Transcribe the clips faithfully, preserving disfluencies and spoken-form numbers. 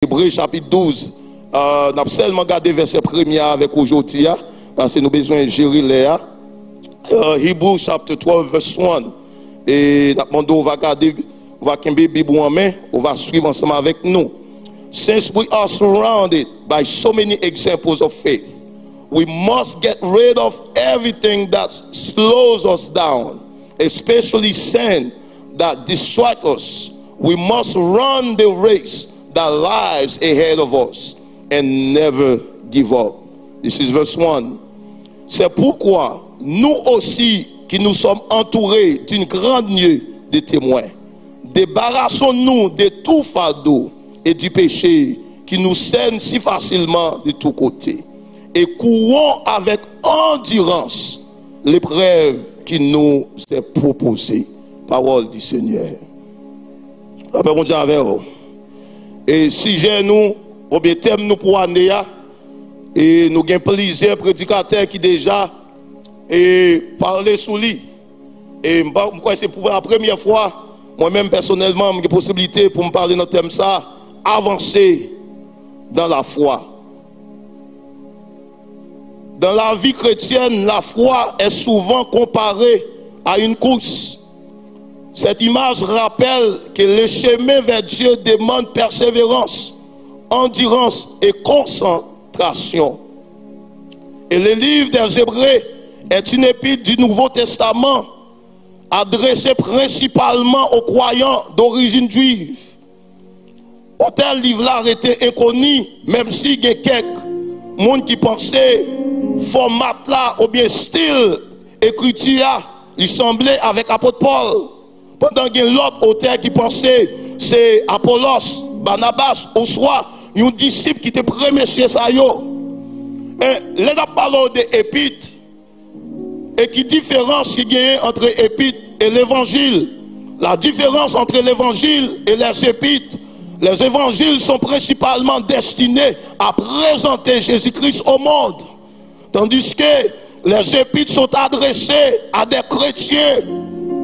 Ebre chapit douz. Euh, n ap sèlman gade vèsè premye a avèk ou jodi a, paske nou bezwen jere lè a. Euh, Hebrew chapter twelve, verse one. E n ap mande w va gade, ou va kenbe Bib ou an men, ou va swiv ansanm avèk nou. Since we are surrounded by so many examples of faith, we must get rid of everything that slows us down, especially sin that distract us. We must run the race that lies ahead of us and never give up. This is verse one. C'est pourquoi nous aussi, qui nous sommes entourés d'une grande nuée de témoins, débarrassons-nous de tout fardeau et du péché qui nous cerne si facilement de tous côtés, et courons avec endurance l'épreuve qui nous est proposée. Parole du Seigneur. Lapè Bondye avè w. E sijè nou, oubyen tèm nou pou ane a, e nou gen plizyè predikatè ki deja e pale sou li. E m pa, m kwè se pou la premyè fwa, mwen menm pèsonèlman, m gen posiblite pou m pale nan tèm sa, avanse dans la foi. Dans la vie chrétienne, la foi est souvent comparée à une course. Cette image rappelle que le chemin vers Dieu demande persévérance, endurance et concentration. Et le livre des Hébreux est une épître du Nouveau Testament adressée principalement aux croyants d'origine juive. Otè liv la rete enkoni, menm si gen kèk moun ki panse fòmat la oubyen estil ekriti a, li sanble avèk apot Pòl. Pandan gen lòt otè ki panse se Apolos, Banabas, oswa yon disip ki te premye sye sa yo. E lè n ap pale w de epit, et quelle différence qu'il y a entre épître et l'évangile. La différence entre l'évangile et les épîtres, les évangiles sont principalement destinés à présenter Jésus-Christ au monde, tandis que les épîtres sont adressés à des chrétiens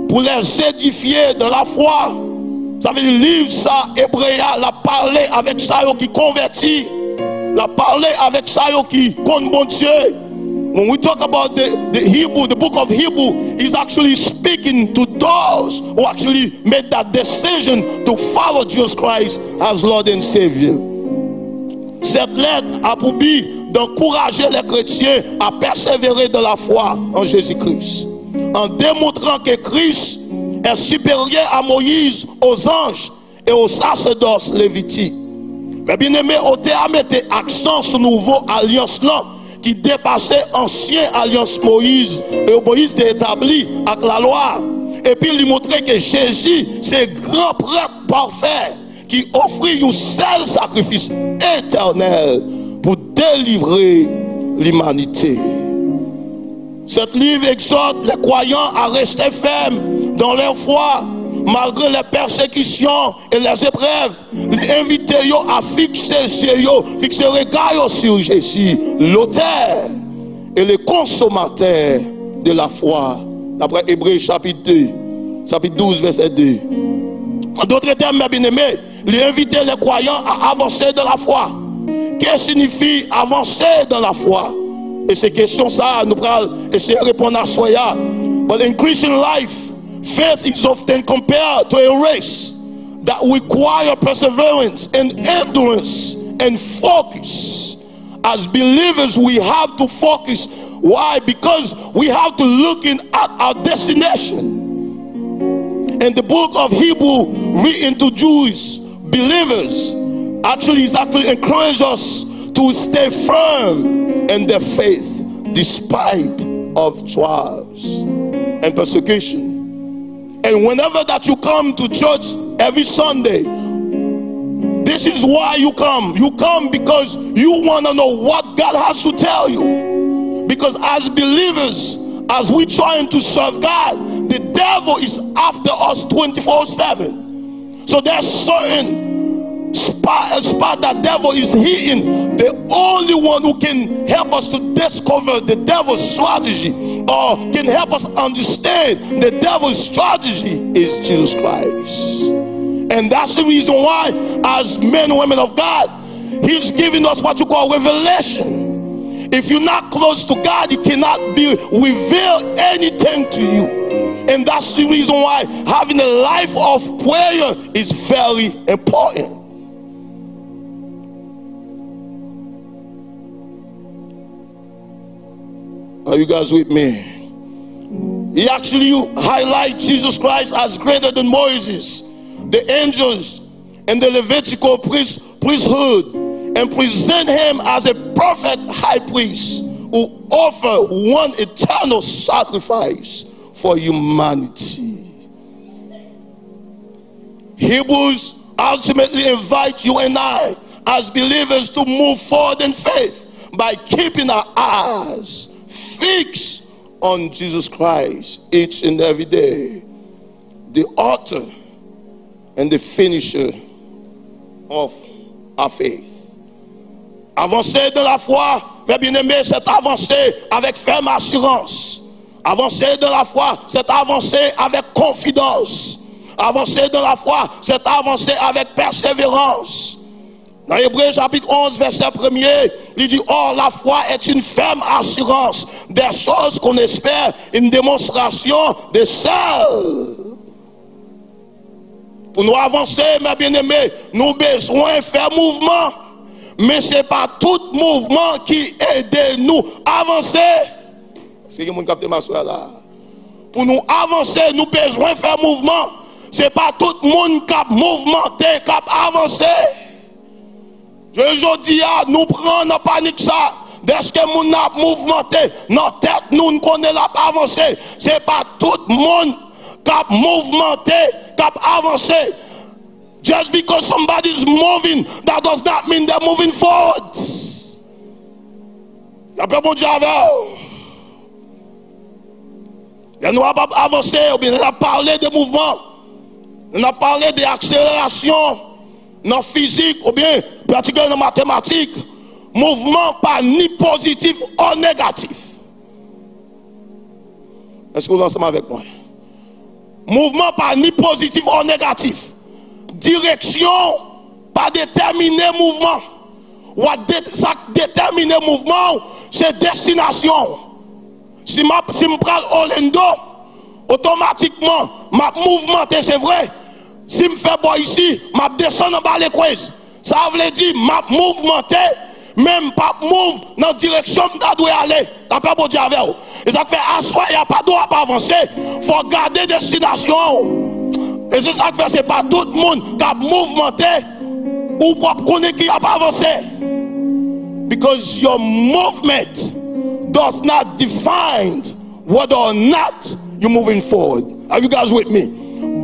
pour les édifier dans la foi. Sa vle di liv sa, Ebre a, l ap pale avèk sa yo ki konvèti. L ap pale avèk sa yo ki konn Bondye. When we talk about the, the Hebrew, the book of Hebrew is actually speaking to those who actually made that decision to follow Jesus Christ as Lord and Savior. Cette lettre a pour but d'encourager les chrétiens à persévérer dans la foi en Jésus-Christ, en démontrant que Christ est supérieur à Moïse, aux anges et au sacerdoce lévitique. Men byeneme, otè a mete aksan sou nouvo alyans lan ki depase ansyen alyans Moyiz, e Moyiz te etabli ak lalwa. Epi li montre ke Jezi se gran prèt pafè ki ofri yon sèl sakrifis etènèl pou delivre limanite. Cette livre exhorte les croyants à rester fermes dans leur foi, malgré les persécutions et les épreuves. Li envite yo a fikse zye yo, fikse rega yo sou Jezi, lotè e le konsomatè de la fwa, daprè Ebre chapit de, chapit douz, vèsè de. An dòt tèm, mè byeneme, li envite lè kwayan a avanse dan lafwa. Que signifie avancer dans la foi? E se kesyon sa a nou pral eseye reponn aswè a. But in Christian life, faith is often compared to a race that require perseverance and endurance and focus. As believers, we have to focus. Why? Because we have to look in at our destination. In the book of Hebrew, written to Jewish believers, actually, it actually encourages us to stay firm in the faith despite of trials and persecution. And whenever that you come to church every Sunday, this is why you come. You come because you want to know what God has to tell you. Because as believers, as we trying to serve God, the devil is after us twenty-four seven. So there's certain spot, a spot that devil is hitting. The only one who can help us to discover the devil's strategy or can help us understand the devil's strategy is Jesus Christ. And that's the reason why, as men and women of God, He's giving us what you call revelation. If you're not close to God, He cannot be reveal anything to you. And that's the reason why having a life of prayer is very important. Are you guys with me? He actually highlights Jesus Christ as greater than Moses, the angels, and the Levitical priest, priesthood, and present him as a perfect high priest who offer one eternal sacrifice for humanity. Hebrews ultimately invites you and I, as believers, to move forward in faith by keeping our eyes fixed on Jesus Christ each and every day, the author and the finisher of our faith. Avanse dans la foi, mes bien-aimés, c'est avancer avec ferme assurance. Avancer dans la foi, c'est avancer avec confidence. Avancer dans la foi, c'est avancer avec persévérance. Nan Ebre chapit onz, vèsè premye, li di, Or, la foi est une ferme assurance des choses qu'on espère, une démonstration de celles Pou nou avanse, mes bien-aimés, nou bezwen fè mouvman. Men se pa tout mouvman ki ede nou avanse. Èske gen moun k ap tande m aswè la? Pou nou avanse, nou bezwen fè mouvman. Se pa tout moun k ap mouvmante, k ap avanse. Jodi a, nou pran nan panik sa, dèske moun nan ap mouvmante, nan tèt nou, n konnen l ap avanse. Se pa tout moun k ap mouvmante, k ap avanse. Just because somebody is moving, that does not mean they're moving forward. Lapè Bondye avè w. Lè nou ap, ap avanse, oubyen lè n ap pale de mouvman, lè n ap pale de akselerasyon nan fizik, oubyen pratikman nan matematik, mouvman pa ni pozitif o negatif. Èske w ansanm avèk mwen? Mouvman pa ni pozitif o negatif. Direksyon pa detèmine mouvman. W ap de-, sa k detèmine mouvman w, se destinasyon w. Si m ap, si m pral Orlando, otomatikman, m ap mouvmante, se vre. Si m fè bò isi, m ap desann anba Lekwez. Sa vle di, m ap mouvmante, men m p ap mouv nan direksyon m ta dwe ale. Lapè Bondye avè w. E sa k fè aswè a pa dwe w ap avanse. Fò w gade destinasyon w. E se sa k fè se pa tout moun k ap mouvmante ou p ap konnen ki ap avanse. Because your movement does not define whether or not you're moving forward. Are you guys with me?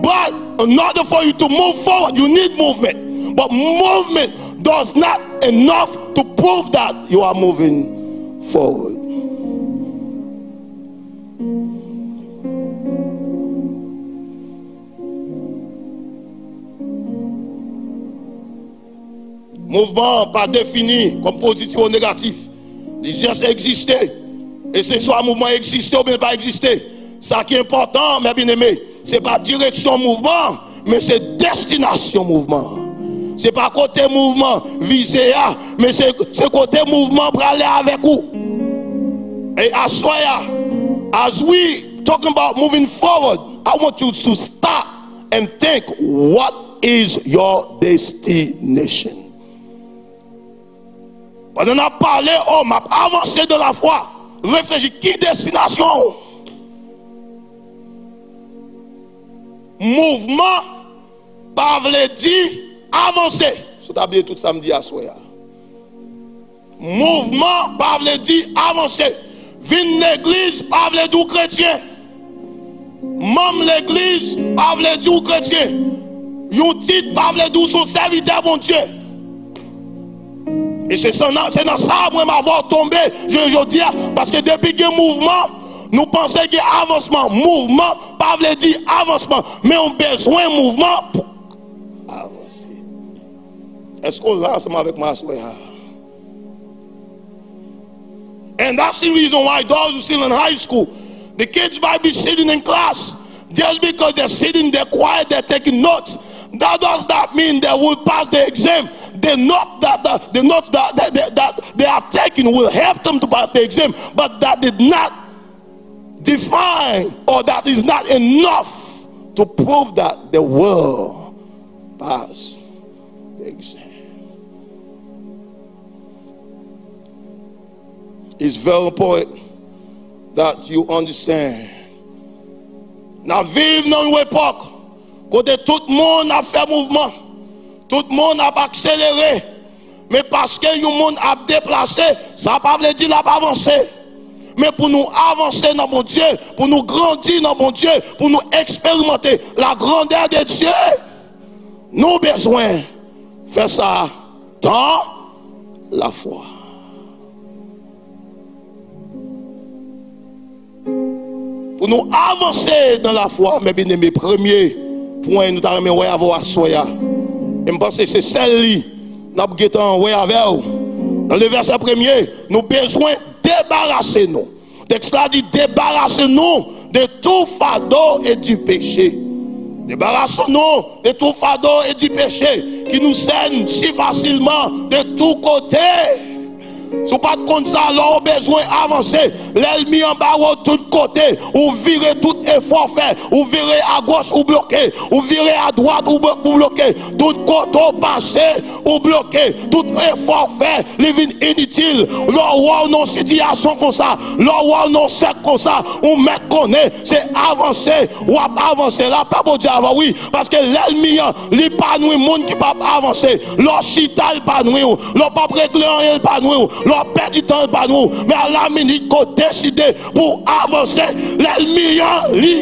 But in order for you to move forward, you need movement. But movement does not enough to prove that you are moving forward. Mouvman an pa defini kòm pozitif ou negatif. Li just egziste. E se swa mouvman egziste oubyen pa egziste. Sa ki enpòtan, mes bien-aimés, se pa direksyon mouvman an, men se destinasyon mouvman an. Se pa kote mouvman vize a, men se, se kote mouvman prale avèk ou. E aswè a, as we talking about moving forward, I want you to stop and think, what is your destination? Pandan n ap pale, oh, m ap avanse dans la foi. Reflechi, ki destinasyon w? Mouvman pa vle di avanse. Si w ta bliye tout sa m di aswè a. Mouvman pa vle di avanse. Vin legliz pa vle di w kretyen. Manm legliz pa vle di w kretyen. Yon tit pa vle di w se yon sèvitè Bondye. E se sa nan, se nan sa mwen m avè w tonbe, je, jodi a, paske depi gen mouvman, nou panse gen avansman. Mouvman pa vle di avansman, men w bezwen mouvman pou avanse. Èske w la ansanm avèk mwen aswè a? And that's the reason why those who still in high school, the kids might be sitting in class just because they're sitting, they're quiet, they're taking notes. That does not mean they will pass the exam. The note that the, the notes that, that, that, that they are taking will help them to pass the exam, but that did not define, or that is not enough to prove that they will pass the exam. It's very important that you understand. N ap viv nan yon epòk kote tout moun ap fè mouvman, tout moun ap akselere, men paske yon moun ap deplase, sa pa vle di l ap avanse. Men pou nou avanse nan Bondye, pou nou grandi nan Bondye, pou nou eksperimante la grandeur de Dieu, nou bezwen fè sa dans la foi. Pou nou avanse dans la foi, mes bien-aimés, premye pwen nou ta renmen wè avè w aswè a, e m panse se sèl li n ap gentan wè avè w. Nan le vèsè premye, nou bezwen debarase nou. Tèks la di, débarrassons-nous de tout fardeau et du péché. Débarrassons-nous de tout fardeau et du péché qui nous chaîne si facilement de tous côtés. Si w pa t konn sa, lè w bezwen avanse, lènmi an ba w tout kote, ou vire tout efò w fè, ou vire agoch, ou bloke, ou vire adwat, ou blo-, ou bloke, tout kote w pase, ou bloke, tout efò w fè, li vin initil. Lè w wè w nan yon sitiyasyon konsa, lè w wè w nan yon sèk konsa, ou mèt konnen se avanse w ap avanse. Lapè Bondye avè w, wi, paske lènmi an, li pa nwi moun ki p ap avanse. Lè w chita, l pa nwi w. Lè w p ap regle anyen, l pa nwi w. Lè w ap pèdi tan, l pa nwi w. Men a la minit ke w deside pou w avanse, lènmi an, li,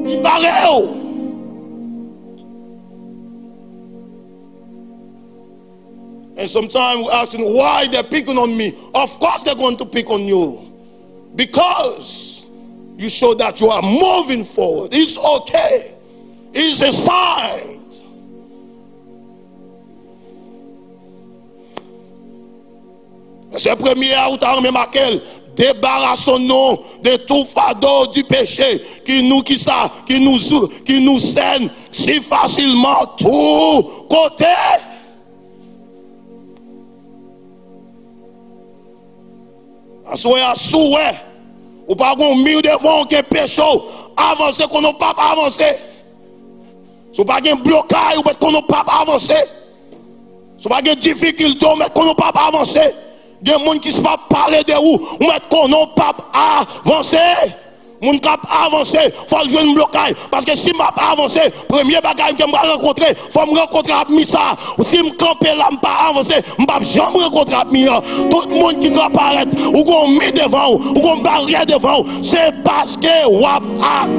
li bare w. And sometimes we asking why they're picking on me. Of course they're going to pick on you. Because you show that you are moving forward. It's okay. It's a sign. Vèsè premye a, ou ta renmen make l. Débarrassons-nous de tout fardeau du péché qui nous, ki sa, qui nous, qui nous chaîne si facilement tous côtés. Aswè a, si w wè ou pa gen yon mi devan w, gen peche w, avanse konnen w p ap avanse. Si w pa gen blokay, ou mèt konnen w p ap avanse. Si w pa gen difikilte, ou mèt konnen w p ap avanse. Gen moun ki si p ap pale de ou, ou mèt konnen w p ap avanse. Moun k ap avanse, fò l jwenn blokay. Paske si m ap avanse, premye bagay ke m pral rankontre, fò m rankontre ak mi sa. Si m kanpe la, m pa avanse, m p ap janm rankontre ak mi an. Tout moun ki ka parèt, ou gon mi devan w, ou gon baryè devan w, se paske w ap a-,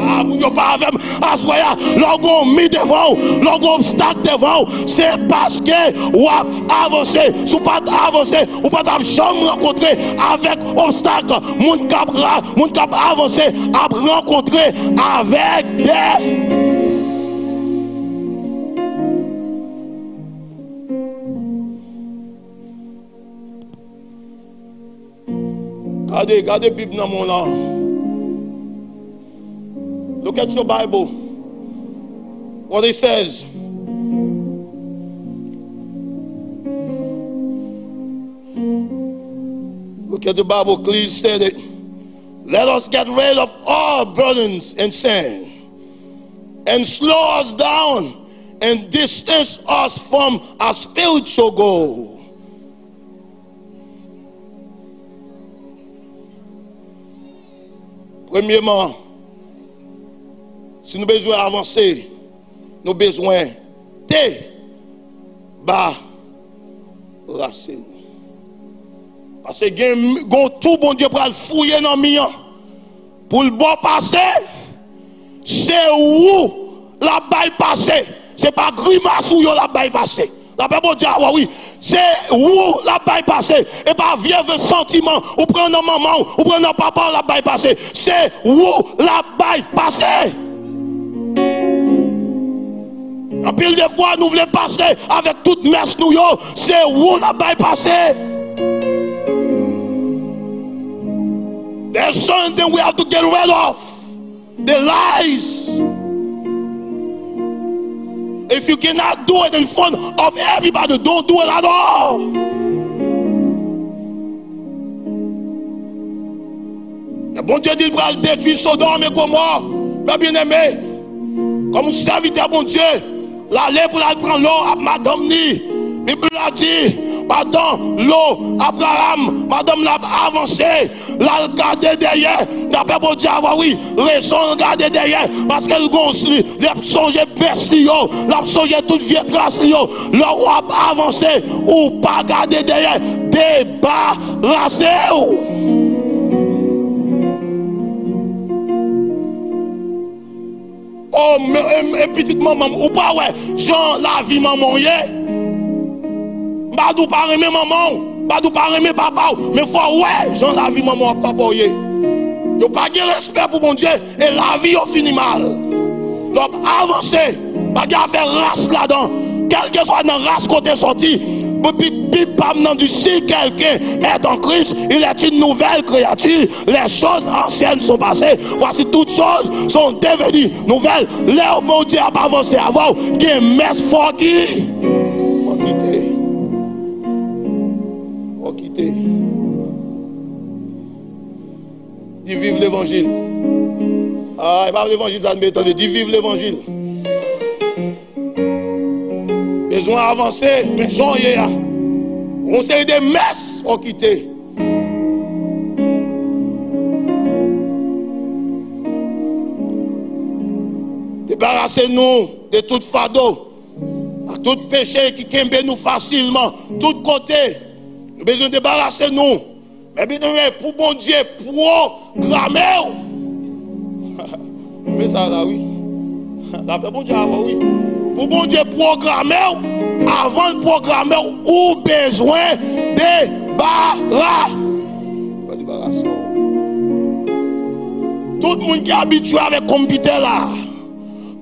a, moun yo pa avè m aswè a. Lè w gon mi devan w, lè w gon obstak devan w, se paske w ap avanse. Si w pa t avanse, ou pa t ap janm rankontre avèk obstak. Moun k ap ra-, moun k ap avanse ap rankontre avèk de. Gade, gade Bib nan men w la. Look at your Bible. What it says. Look at the Bible, clearly stated. Let us get rid of all burdens and sin, and slow us down and distance us from our spiritual goal. Premyeman, si nou bezwen avanse, nou bezwen debarase nou. Paske gen, gen yon twou Bondye pral fouye nan mi an. Pou l ba w pase, se ou l ap bay pase. Se pa grimas ou yo l ap bay pase. Lapè Bondye avè w, wi. Se ou l ap bay pase. E pa vye, vye santiman ou pran nan manman w, ou pran nan papa w l ap bay pase. Se ou l ap bay pase. Anpil de fwa, nou vle pase avèk tout mès nou yo. Se ou l ap bay pase. There's certain thing we have to get rid of. The lies. If you cannot do it in front of everybody, don't do it at all. Lè Bondye di l pral detwi Sodòm e Gomò, mè byeneme, kòm yon sèvitè Bondye, l ale pou l al pran Lo ak madanm li. Bib la di, pandan Lo, Abraram, madanm l ap avanse, l al gade dèyè. Dapre Bondye a, wi, rezon l gade dèyè, paske l gon, li ap sonje bès li yo, l ap sonje tout vye tras li yo. Lè w ap avanse, ou pa gade dèyè, debarase w. O, men, e, e pitit manman m, ou pa wè jan lavi manman w ye? M pa di w pa renmen manman w, m pa di w pa renmen papa w, men fò w wè jan lavi manman w ak papa w ye. Yo pa gen respè pou Bondye, e lavi yo fini mal. Lè w ap avanse, pa gen afè ras ladan. Kèlkeswa nan ras kote sòti, Bib, Bib pa m nan di, si quelqu'un est en Christ, il est une nouvelle créature. Les choses anciennes sont passées. Voici toutes choses sont devenues nouvelles. Lè Bondye ap avanse avè w, gen mès fò ki, fò kite. Fò kite. Di viv levanjil. Ah, e pa levanjil sa n bezwen tande. Di viv levanjil. Bezwen avanse, men jan w ye a. Yon seri de mès fò kite. Debarase nou de tout fado, ak tout peche ki kenbe nou fasilman, tout kote. Nou bezwen debarase nou. Men byeneme, pou Bondye pwograme w. Men sa la, wi. Lapè Bondye avè w, wi. Pou Bondye pwograme w, avan l pwograme w, ou bezwen debara-, debarase w. Tout moun ki abitye avèk konpitè la,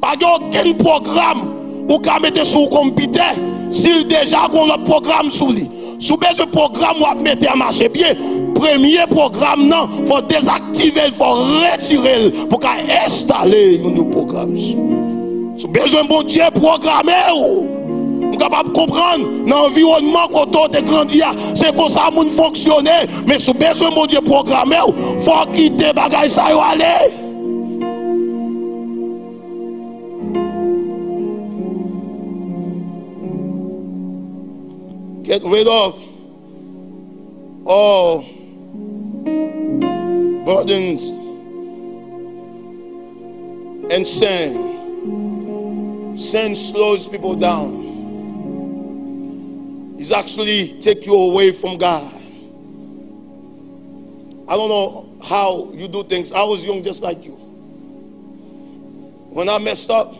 pa gen okenn pwogram ou ka mete sou konpitè si l deja gen yon lòt pwogram sou li. Si w bezwen pwogram w ap mete a mache byen, premye pwogram nan, fò w dezaktive l, fò w retire l pou w ka enstale yon nouvo pwogram sou li. Si w bezwen Bondye pwograme w, m kapab konprann nan anviwònman kote w te grandi a, se konsa moun fonksyone, men si w bezwen Bondye pwograme w, fò w kite bagay sa yo ale. Get rid of all burdens and sin. Sin slows people down. It's actually take you away from God. I don't know how you do things. I was young just like you. When I messed up,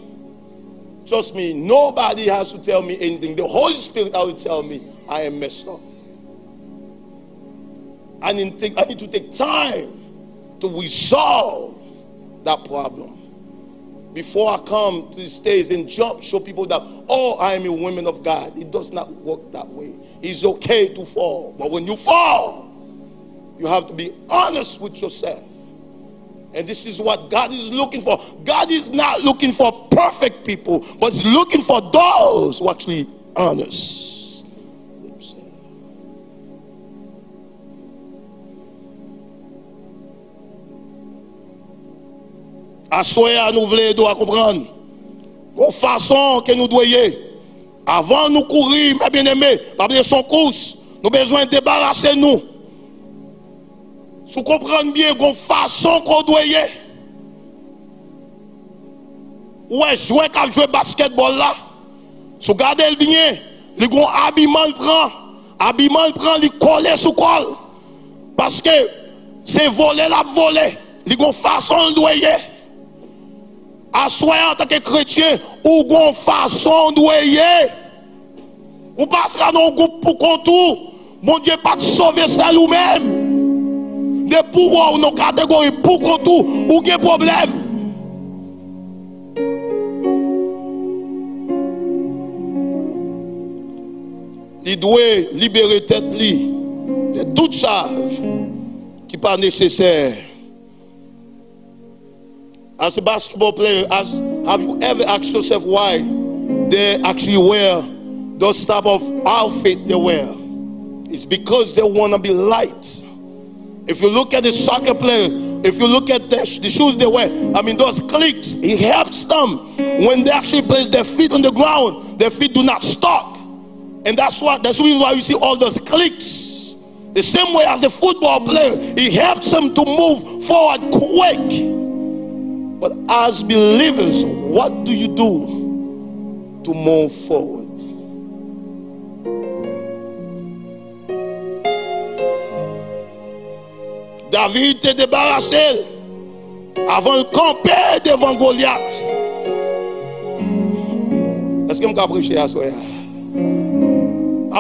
trust me, nobody has to tell me anything. The Holy Spirit will tell me I am messed up. I need, take, I need to take time to resolve that problem. Before I come to the stage and jump, show people that, oh, I am a woman of God. It does not work that way. It's okay to fall. But when you fall, you have to be honest with yourself. And this is what God is looking for. God is not looking for perfect people, but He's looking for those who actually honest themselves. Aswè a, nou vle ede w a konprann yon fason ke nou dwe ye. Avan nou kouri, mè byeneme, pa bliye se yon kous. Nou bezwen debarase nou. Si w konprann byen, gon fason ke w dwe ye. Ou wè jwè k ap jwe baskètbòl la, si w gade l byen, li gon abiman l pran. Abiman l pran, li kole sou kò l. Paske se vole l ap vole. Li gon fason l dwe ye. Aswè a, antanke kretyen, ou gon fason w dwe ye. Ou pa ka nan yon gwoup poukont ou. Bondye pa t sove sèl ou menm. Depi w wè w nan yon kategori poukont ou, ou gen pwoblèm. Li dwe libere tèt li de tout chaj ki pa nesesè. As a basketball player, as, have you ever asked yourself why they actually wear those type of outfit they wear. It's because they want to be light. If you look at the soccer player, if you look at the, the shoes they wear, I mean, those clicks, it helps them when they actually place their feet on the ground, their feet do not stuck. And that's why, that's the reason why you see all those clicks. The same way as the football player, it helps them to move forward quick. But as believers, what do you do to move forward? David te debarase l avan l kanpe devan Golyat. Èske m ka preche aswè a?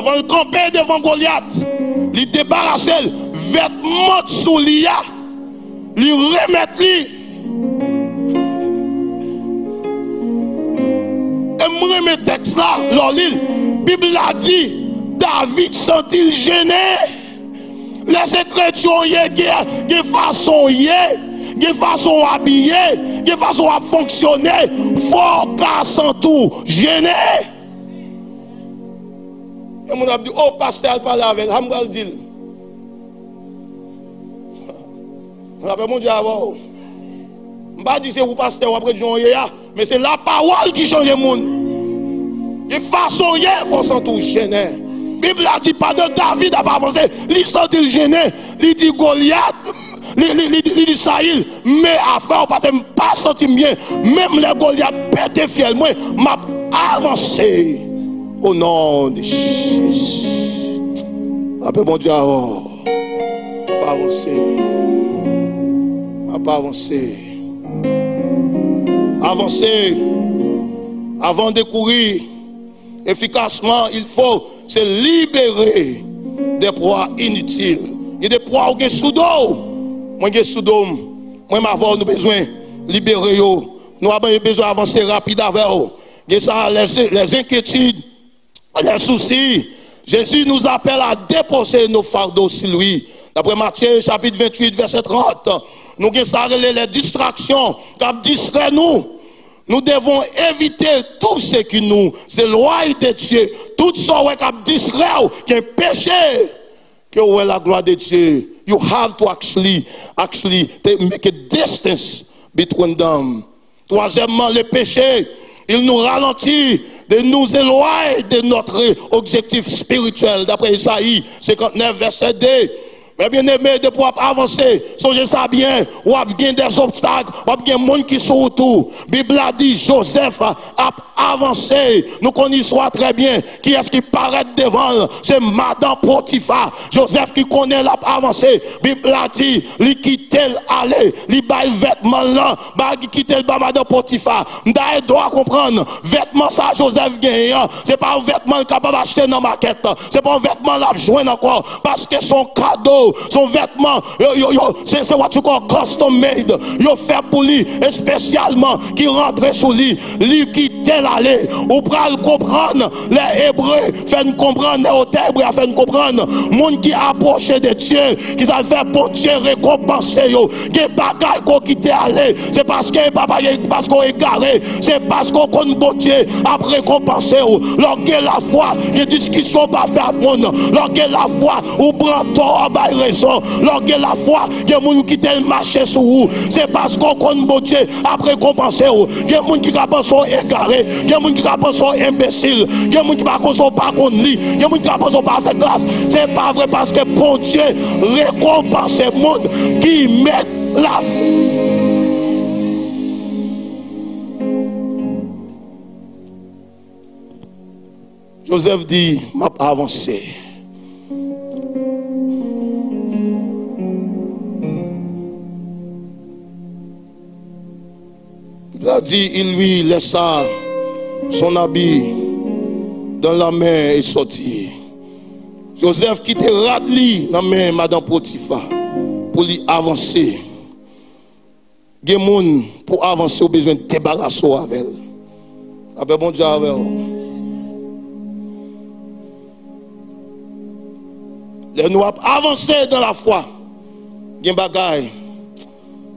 Avan l kanpe devan Golyat, li debarase l vètman t sou li a, li remèt li. E m renmen tèks la, lè w li l, Bib la di, David santi l jennen. Lè se kretyen w ye, gen, gen fason w ye, gen fason w abiye, gen fason w ap fonksyone, fò w ka santi w jennen. Yon moun ap di, "O, pastè al pale avè l." Sa m pral di l? Lapè Bondye avè w. M pa di se ou pastè w ap ret jan w ye a, men se lapawòl ki chanje moun. Gen fason w ye, fò w santi w jennen. Bib la di, pandan David ap avanse, li santi l jennen. Li di Golyat, li, li, li, li di Sayil, "Men afè w, paske m pa santi m byen." Menm lè Golyat pete fyèl mwen, m ap avanse. O non de Jezi. Lapè Bondye avè w. M ap avanse. M ap avanse. Avanse. Avant de courir efficacement, il faut se libérer des poids inutiles. Gen de pwa ou gen sou do w. Mwen gen sou do m. Mwen m avè w, nou bezwen libere yo. Nou ap bezwen avanse rapid avè w. Gen sa, les, les inquiétudes, les soucis. Jésus nous appelle à déposer nos fardeaux sur lui. Daprè Matye, chapit venntuit, vèsè trant, nou gen sa rele les distractions k ap distrè nou. Nous devons éviter tout ce qui nous éloigne de Dieu. Tout sa w wè k ap distrè w, gen peche ke w wè la gloire de Dieu. You have to actually, actually te- make a distance between them. Twazyèmman, le péché, il nous ralentit, de nous éloigner de notre objectif spirituel, daprè Esayi senkantnèf, vèsè de. Men byeneme, depi w ap avanse, sonje sa byen, w ap gen dèzobstak, w ap gen moun ki sou wout ou. Bib la di Jozèf ap avanse. Nou konn istwa trè byen. Kiyès ki parèt devan l? Se madan Potifa. Jozèf ki konnen l ap avanse, Bib la di, li kite l ale, li bay vètman l lan, ba, li kite l ba madan Potifa. M ta gen dwa konprann, vètman sa Jozèf genyen an, se pa yon vètman l kapab achte nan makèt, se pa yon vètman l ap jwenn ankò, paske se yon kado, se yon vètman, yo, yo, yo, se, se what you call custom made, yo fè pou li, espesyalman, ki rantre sou li, li kite l ale. Ou pral konprann, lè Ebre fè n konprann, lè otè Ebre a fè n konprann, moun ki apwoche de Dye, ki sa l fè Bondye rekonpanse yo. Gen bagay ke w kite ale, se paske, e pa, pa, paske w egare, se paske w konn Bondye ap rekonpanse w. Lè w gen lafwa, gen diskisyon w pa fè ak moun. Lè w gen lafwa, ou pran tò, w bay rezon. Lè w gen lafwa, gen moun ou kite l mache sou ou. Se paske w konn Bondye ap rekonpanse w. Gen moun ki ka panse w egare, gen moun ki ka panse w enbesil, gen moun ki pa konn sa w pa konn li, gen moun ki ka panse w pa fè klas. Se pa vre, paske Bondye rekonpanse moun ki met lafwa. Jozèf di, "M ap avanse." Bib la di, il lui laissa son habit dans la main et sortit. Jozèf kite rad li nan men madan Potifa pou li avanse. Gen moun, pou avanse, ou bezwen debarase w avè l. Lapè Bondye avè w. Lè nou ap avanse dan lafwa, gen bagay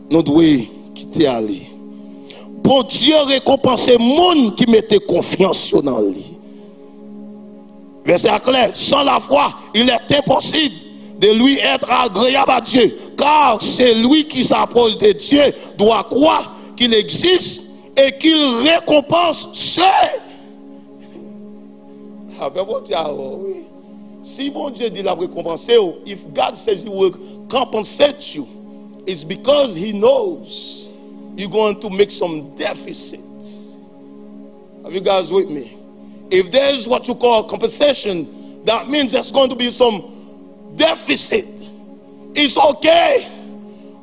nou dwe kite ale. Bondye rekonpanse moun ki mete konfyans yo nan li. Vèsè a klè, sans la foi, il est impossible de lui être agréable à Dieu, car celui qui s'approche de Dieu doit croire qu'il existe et qu'il récompense ceux. Afè Bondye a wo, wi. Si Bondye di l ap rekonpanse w, if God says he will compensate you, it's because he knows you're going to make some deficits. Are you guys with me? If there's what you call compensation, that means there's going to be some deficit. It's okay.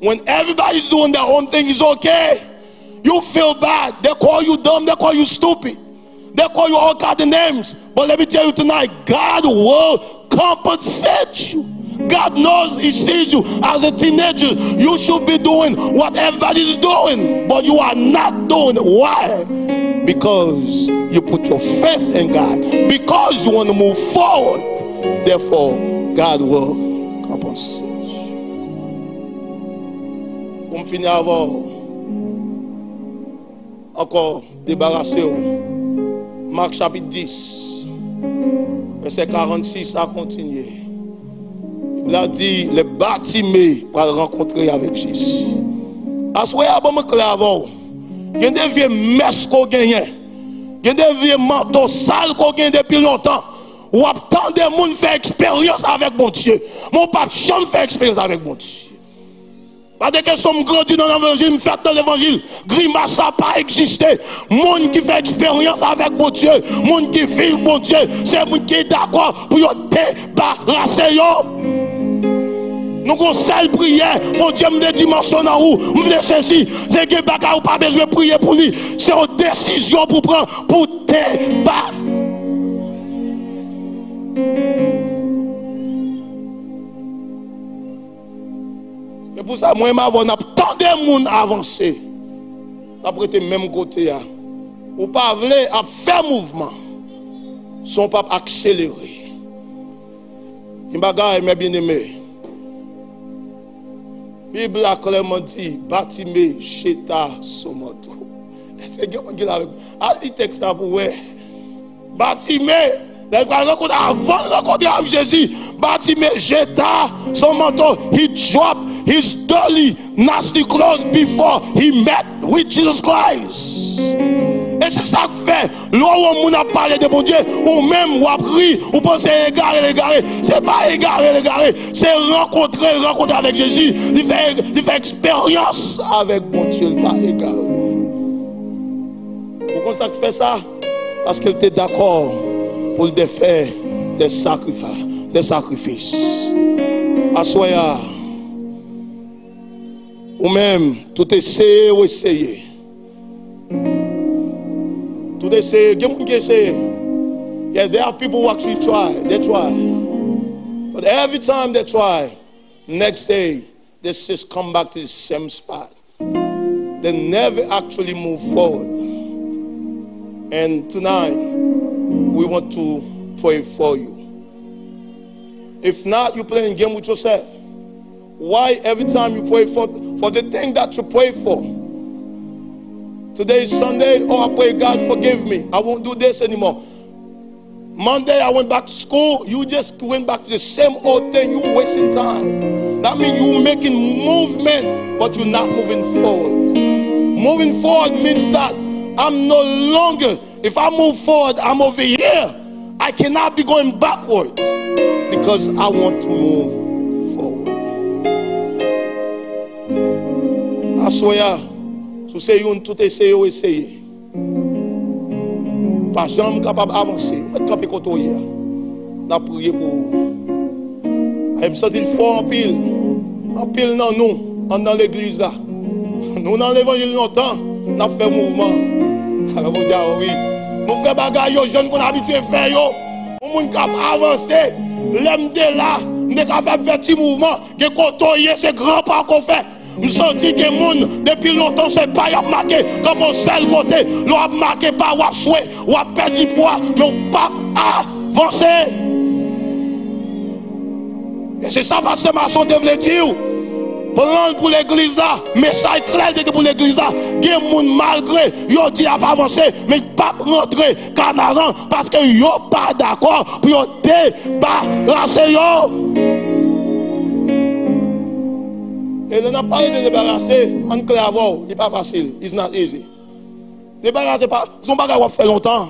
When everybody's doing their own thing, it's okay. You feel bad. They call you dumb. They call you stupid. They call you all kind of names. But let me tell you tonight, God will compensate you. God knows He sees you as a teenager. You should be doing what everybody's doing, but you are not doing it. Why? Because you put your faith in God. Because you want to move forward. Therefore, God will compensate you. Pou m fini avè w, ankò debarase w. Mak chapit dis, vèsè karannsis a kontinye. Bib la di, lè Batime pral rankontre avèk Jezi. Aswè a, ban mwen klè avè w. Gen de vye mès ke w genyen. Gen de vye manto sal ke w genyen depi lontan. W ap tande moun fè eksperyans avèk Bondye. Men w p ap janm fè eksperyans avèk Bondye. Pa de kesyon m grandi nan levanjil, m fèt nan levanjil. Grimas sa pa egziste. Moun ki fè eksperyans avèk Bondye, moun ki viv Bondye, se moun ki dakò pou yo debarase yo. Nou gon sèl priyè, Bondye, m vle dimansyon nan ou, m vle sesi. Se gen bagay ou pa bezwen priye pou li. Se yon desizyon pou pran, pou deba. Se pou sa, mwen menm avè w, n ap tande moun avanse. N ap rete menm kote a. Ou pa vle ap fè mouvman san w p ap akselere. Yon bagay, mes bien-aimés. Bib la klèman di, Batime jeta son manto. Èske gen moun ki la avè m? Al li tèks la pou w wè. Batime, lè l pral rankontre, avan l rankontre avèk Jezi, Batime jeta son manto. He dropped his dirty, nasty clothes before he met with Jesus Christ. E se sa k fè, lè w wè yon moun ap pale de Bondye, ou menm w ap ri, ou panse egare l egare. Se pa egare l egare, se rankontre l rankontre avèk Jezi. Li fè, li fè eksperyans avèk Bondye, l pa egare. Ou konn sa k fè sa? Paske l te dakò pou l defè de sakrifa-, de sakrifis. Aswè a, ou menm, tout eseye w eseye. Tout eseye, gen moun ki eseye. Yes, there are people who actually try, they try. But every time they try, next day, they just come back to the same spot. They never actually move forward. And tonight, we want to pray for you. If not, you're playing game with yourself. Why every time you pray for, for the thing that you pray for? Today is Sunday, oh, I pray, "God, forgive me. I won't do this anymore." Monday, I went back to school. You just went back to the same old thing. You wasting time. That means you making movement, but you're not moving forward. Moving forward means that I'm no longer, if I move forward, I'm over here. I cannot be going backwards because I want to move forward. Aswè a, si w se youn, tout eseye w eseye. Ou pa janm kapab avanse. Ou mèt kanpe kote w ye a. N ap priye pou ou. Ay, m santi l fò anpil. Anpil nan nou, anndan legliz la, nou nan levanjil lontan, n ap fè mouvman. Ala Bondye a, wi. Nou fè bagay yo jèn konn abitye fè yo. Yon moun k ap avanse. Lè m te la, m te ka fè, fè ti mouvman. Gen kote w ye, se gran pa w ko fè. M santi gen moun, depi lontan, se pa y ap make. Kanpe yon sèl kote, lè w ap make pa, w ap swe, w ap pèdi pwa, men w p ap avanse. E se sa pastè Mason te vle di w. Plan l pou legliz la, mesaj klè l te gen pou legliz la. Gen moun, malgre yo di y ap avanse, men y p ap rantre Kanaran paske yo pa dakò pou yo debarase yo. E lè n ap pale de debarase, ann klè avè w, li pa fasil. It's not easy. Debarase pa, se yon bagay w ap fè lontan.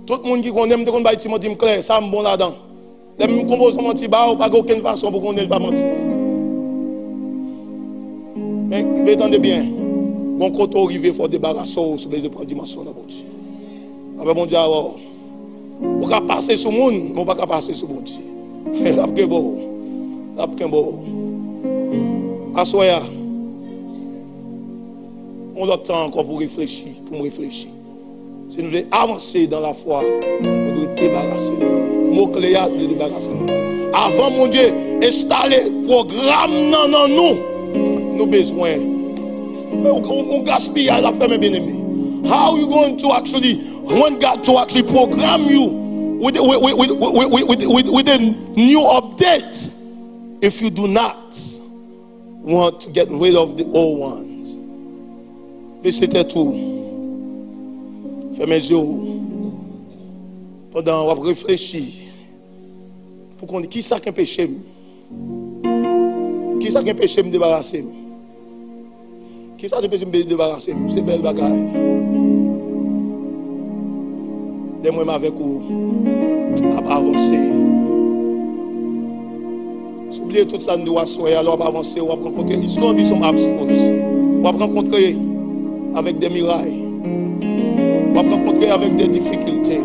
Tout moun ki konnen m te konn bay ti manti m klè, sa m bon ladan. Lè m konpoze yon manti ba w, pa gen okenn fason pou konnen l pa manti. Men, men tande byen, gon kote w rive, fò w debarase w, si w bezwen pran dimansyon nan Bondye. Apre Bondye a wè w. Ou ka pase sou moun, men w pa ka pase sou Bondye. L ap kenbe w. L ap kenbe w. Aswè a, yon lòt tan ankò pou reflechi, pou m reflechi. Si nou vle avanse dan lafwa, nou dwe debarase nou. Mo kle a, nou dwe debarase nou. Avan Bondye enstale pwogram nan nan nou, nou bezwen. Yon, yon, yon gaspiyaj l ap fè, men byeneme. How you going to actually want God to actually program you with, with, with a new update if you do not want to get rid of the old ones? Bese tèt ou. Fèmen zye w. Pandan w ap reflechi pou konn kisa k enpeche m. Kisa k enpeche m debarase m? Kisa k enpeche m de-, debarase m? Se bèl bagay. Lè mwen menm avèk ou ap avanse. Si w bliye tout sa n di w aswè a, lè w ap avanse, w ap rankontre, it's gonna be some obstacles. W ap rankontre avèk de miray. W ap rankontre avèk de difikilte.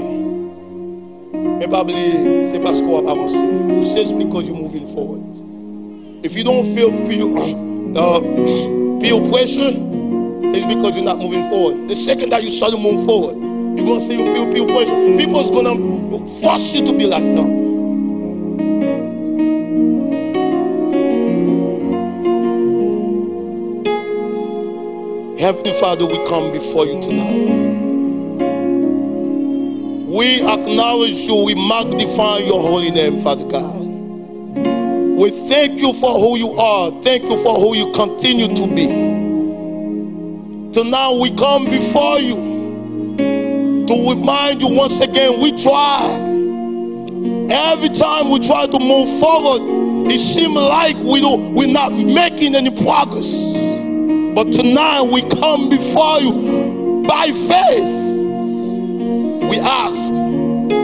Men pa bliye, se paske w ap avanse. It's just because you're moving forward. If you don't feel peer, uh, peer pressure, it's because you're not moving forward. The second that you start to move forward, you're gonna see you feel peer pressure. People's gonna force you to be like them. Heavenly Father, we come before you tonight. We acknowledge you, we magnify your holy name, Father God. We thank you for who you are. Thank you for who you continue to be. Tonight we come before you to remind you once again, we try. Every time we try to move forward, it seems like we don't, we're not making any progress. But tonight we come before you by faith. We ask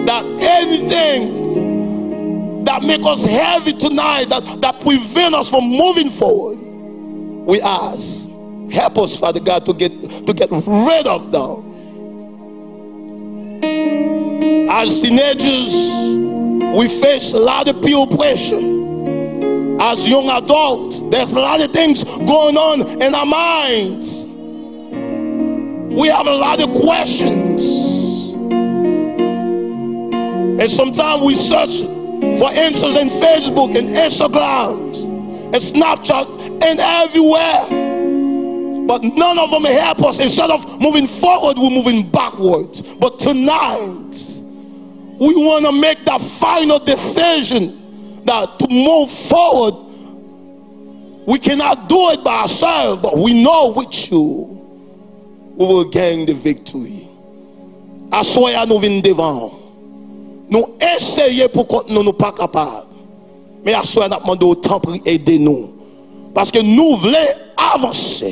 that anything that make us heavy tonight, that, that prevent us from moving forward, we ask, help us, Father God, to get, to get rid of them. As teenagers, we face a lot of peer pressure. As young adults, there's a lot of things going on in our minds. We have a lot of questions. And sometimes we search for answers in Facebook and Instagrams and Snapchat and everywhere. But none of them help us. Instead of moving forward, we're moving backwards. But tonight, we want to make that final decision that to move forward, we cannot do it by ourselves, but we know with you, we will gain the victory. Aswè a nou vin devan w. Nou eseye pou kont nou, nou pa kapab. Men aswè a n ap mande w, tanpri, ede nou. Paske nou vle avanse.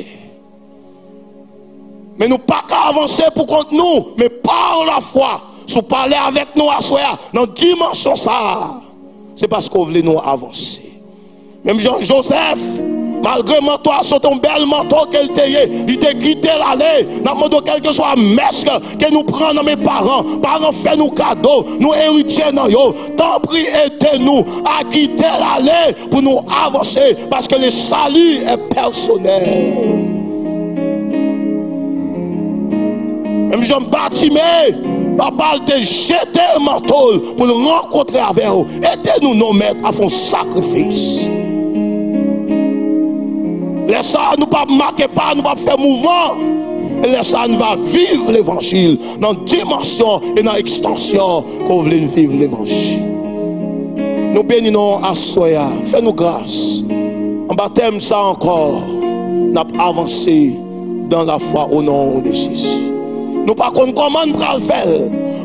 Men nou pa ka avanse pou kont nou, men pa lafwa. Si w pale avèk nou aswè a, nan dimansyon sa a, se paske w vle nou avanse. Menm jan Jozèf, malgre manto a se te yon bèl manto ke l te ye, li te kite l ale. N ap mande w, kèlkeswa mès ke nou pran nan men paran, paran fè nou kado, nou eritye nan yo, tanpri ede nou a kite l ale pou nou avanse, paske le salut est personnel. Menm jan Batime, papa l te jete manto l pou l rankontre avè w. Ede nou non, Mèt, a fè yon sakrifis. Lè sa a, nou p ap make pa, nou p ap fè mouvman. E lè sa a, nou va viv levanjil nan dimansyon e nan ekstansyon ke w vle n viv levanjil. Nou beni non aswè a. Fè nou gras. Anba tèm sa ankò, n ap avanse dans la foi au nom de Jésus. Nou pa konn kòman n pral fè l.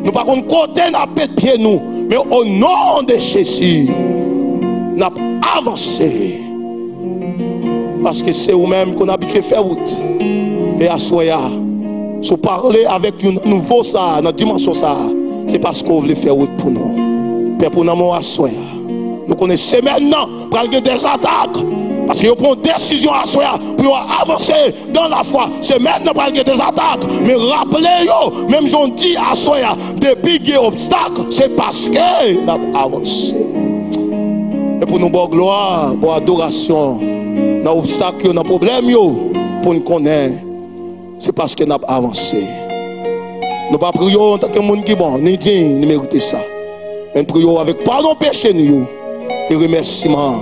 Nou pa konn kote n ap met pye nou. Men o non de Jezi, n ap avanse. Paske se ou menm konn abitye fè wout. E aswè a, si w pale avèk youn nan nouvo sa a, nan dimansyon sa a, se paske w vle fè wout pou nou. Pèp ou nan men w aswè a. Nou konnen semèn nan pral gen dèzatak. Paske yo pran yon desizyon aswè a pou yo avanse dans la foi. Semèn nan pral gen dèzatak. Men raple yo, menm jan w di aswè a, depi gen obstak, se paske n ap avanse. E pou nou ba w glwa, ba w adorasyon nan obstak yo, nan pwoblèm yo, pou n konnen se paske n ap avanse. Nou pa priye w antanke moun ki bon, ni diy, ni merite sa. Men n priye w avèk padon peche nou yo e remèsiman.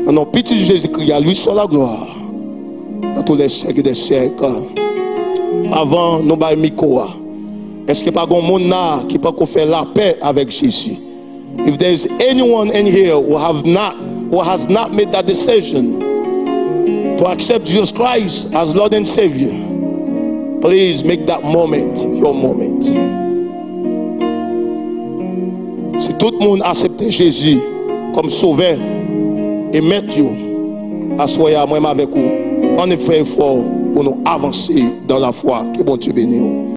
Nan non Pitit Jezikri a, lui soit la gloire dans tous les siècles des siècles. Avan nou bay mikwo a, èske pa gen moun la ki pako fè lapè avèk Jezi? If there is anyone in here who have not, who has not made that decision to accept Jesus Christ as Lord and Savior, please make that moment your moment. Si tout moun aksepte Jezi kòm Sovè e Mèt yo, aswè a, mwen menm avèk ou, ann fè efò pou nou avanse dans la foi. Ke Bondye beni w.